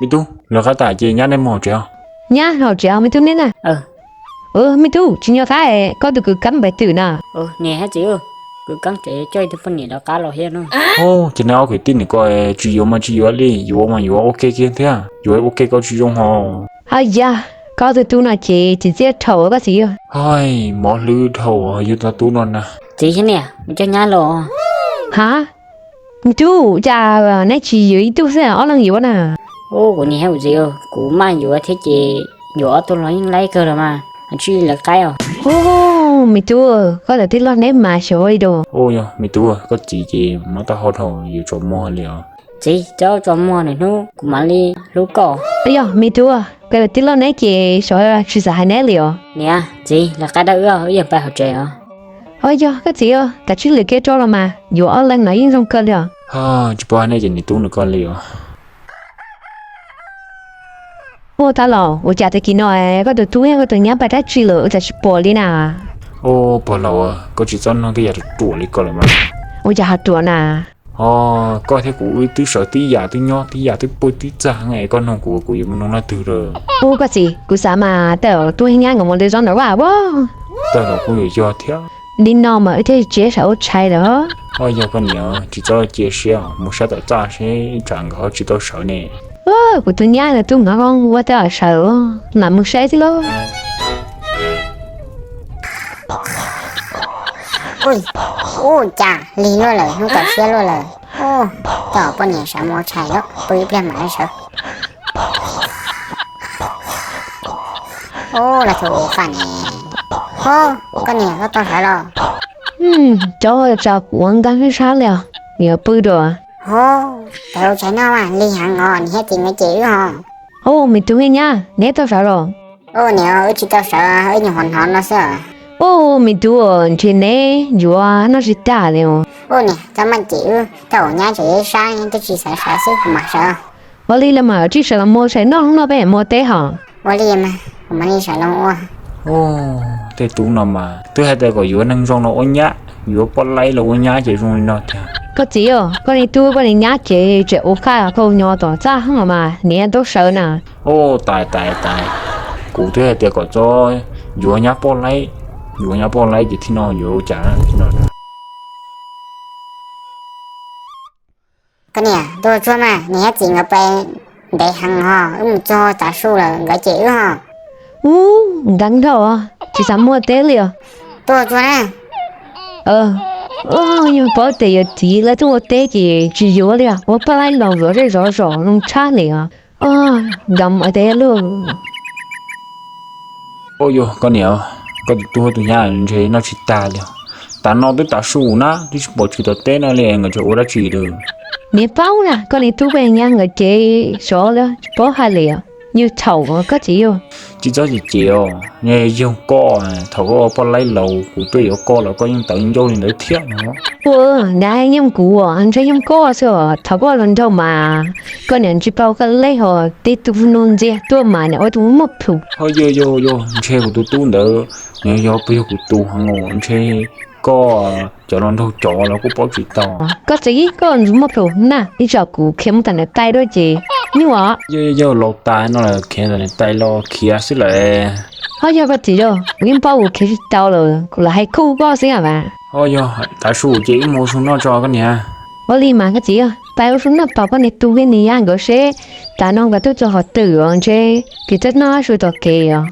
Me tub, lawv qab tas ces nyab neb mus hauv tsev os. Nyab hauv tsev os me tub neb na. Me tub, tsis nco qab koj tus kwv Keeb npawg twm na. Niam hab txiv, kwv Keeb tseem coj ib tug poj niam lawv qab los thiab no. Ces neb ob kwv tij nws ko tsis yuav mas tsis yuav li, yuav mas yuav ua ke kiag thiab, yuav ua ke koj tsis zoo hos. Hos yog koj tus tub no ces txiv txiaj dhau koj txiv. Hos mov hlwb dhau yus tus tub no na. Txiv thiab niam, mus coj nyab los. Ha, me tub, cas neb tsis yuav ib tug xwb ob leeg yuav na? Ua kuv niam hab kuv txiv, kuv maj yuav thiab ces yuav ob tug los yeej laib kawg los mas, tsij lawv qaib os. Ua me tub, koj tus tij laug neb mas xyov li da. Ua yog me tub, koj txiv ces mob taub hau dhau yuav tsaus muag li os. Txiv, txhob tsaus muag, lwm hnub kuv mam li hlub koj. Yog me tub, koj tus tij laug neb ces xyov tsis xav hais neb li os. Niam txiv, lawv qaib dawb wb, wb yuav pais hauv tsev os. Hos yog koj txiv, kav tsij lwm kiag tso los mas, yuav ob leeg no yeej zoo kawg li os. Tsis paub hais neb ces niam tub nws ko li os. Ua tag los ua cas tag kis no koj tus tub thiab koj tus nyab pais dab tsi lawm ua cas tsis pom li na? Ua pog laus, koj tsis txhob nug tej yam ruam ruam li ko lawm mas. Ua cas ho ruam na? Hos koj thiab kuv wb twb sawv tib yam, twb nyob tib yam, twb pw tib txag, es koj nug kuv, kuv yuav mus nug leej twg lawm? Ua koj txiv, kuv xav mas tej zaum tub thiab nyab nkawd mus de zaub ntawm vaj as. Tej zaum kuj yuav yog thiab. Li no mas wb thiaj tsis sawv ua tshais lawm. Hos yog koj niam, tsis txhob cia siab, mus saib tom txaj seb tsam nkawd ho tsis tau sawv ne. Kuv tus nyab tus tub nkawd ua tej zaum sawv, mam mus saib xwb lauj. Ua cas lig luaj lawm, hnub tau siab luaj lawm. Coj poj niam sawv mus ua tshais lauj, pw ib pliag mam li sawv. Ua los thaum ua faj ne. Ho, koj niam koj tau sawv los? Cov tsa kuv ua nkag sab li os, yuav pw dua. Ho, tau ua tshais noj mas lig heev os, niam thiab txiv nkawd cem wb ho. Ua me tub thiab nyab, neb tau sawv los? Ua niam, wb tsis tau sawv, wb nyuam qhuav hnov no xwb. Ua me tub, ntshe neb yuav noj tsis tag li. Ua niam, txhob maj cem wb, thaum nyab tseem ib sab twb tsis xav sawv xwb kuv mam sawv. Ua li los mas tsij sawv los mus, sawv noj hnub no peb mus teb hos. Ua li mas kuv mam li sawv los ua. Tej tub no mas twb hais tias kom yuav neeg zoo los ua nyab, yuav poj laib los ua nyab ces zoo li no tiag. Koj txiv, koj niag tub koj niag nyab ces tseem ua qaj koj nyo tom txaj heev mas niam tau sawv na. Ua tais tais tais, kuv twb hais tias kom txhob yuav nyab poj laib, yuav nyab poj laib ces thiab no yuav ua cas thiab no. Koj niam, tuaj tsuag mas, niam thiab txiv nkawd pais ntev heev ho, wb mus txog tav su lawm nkawd cem wb ho. Ub, nkees dhau, tsis xav mus teb li os. Tuaj tsuag na. Yog paub tias yuav txiv lawv tuaj ua teb ces tsis yuav li os, ua poj laib los zov zej zov zos zoo tshaj li os. Nkees ua teb lauj. Ua yog koj niam, koj tus tub tus nyab ntshe noj tsis tag li os. Tav no twb tav su na, twb tsis pom tshwm tom teb no li, nkawd tseem ua dab tsi lawm? Niam paub na, koj niag tub koj niag nyab nkawd ces sov li tsis paub hais li os. Yus thaum koj txiv yog. Tsis txhob cem cem os, yog koj, thaum koj ua poj laib laus kuv tuaj yuav koj los koj yeej tawv ncauj li ntawd thiab no. Ua, nab yeej kuv, ntshe yeej koj xwb os, thaum koj los nraug mas koj niam tsis paub koj lej ho tib tug nus ntxiag tuaj mas niam ua tus muaj plhus. Ho yog yog yog, ntshe kuv tus tub ntawd nws yog puas yog kuv tus heev os, ntshe koj cov los nraug cov los kuj paub tsis tau. Koj txiv, koj ntxuav muaj plhus na, ib tsam kuv khiav mus tom niam tais dua ces nyuaj os. Yog yog yog, laus tas no lawm khiav tom niam tais los khiav xwb lawm. Ho yog koj txiv yog, kuv yeej paub kuv khiav tsis tau lawm, kuv los hais kuj koj xwb mas. Ho yog, tav su ces wb mus ua su noj tso koj niam. Ua li mas koj txiv, pais ua su noj tos koj niag tub thiab niag nyab nkawd seb tas no nkawd twb txog qhov twg os, ntshe kuv twb noj su tom kev os.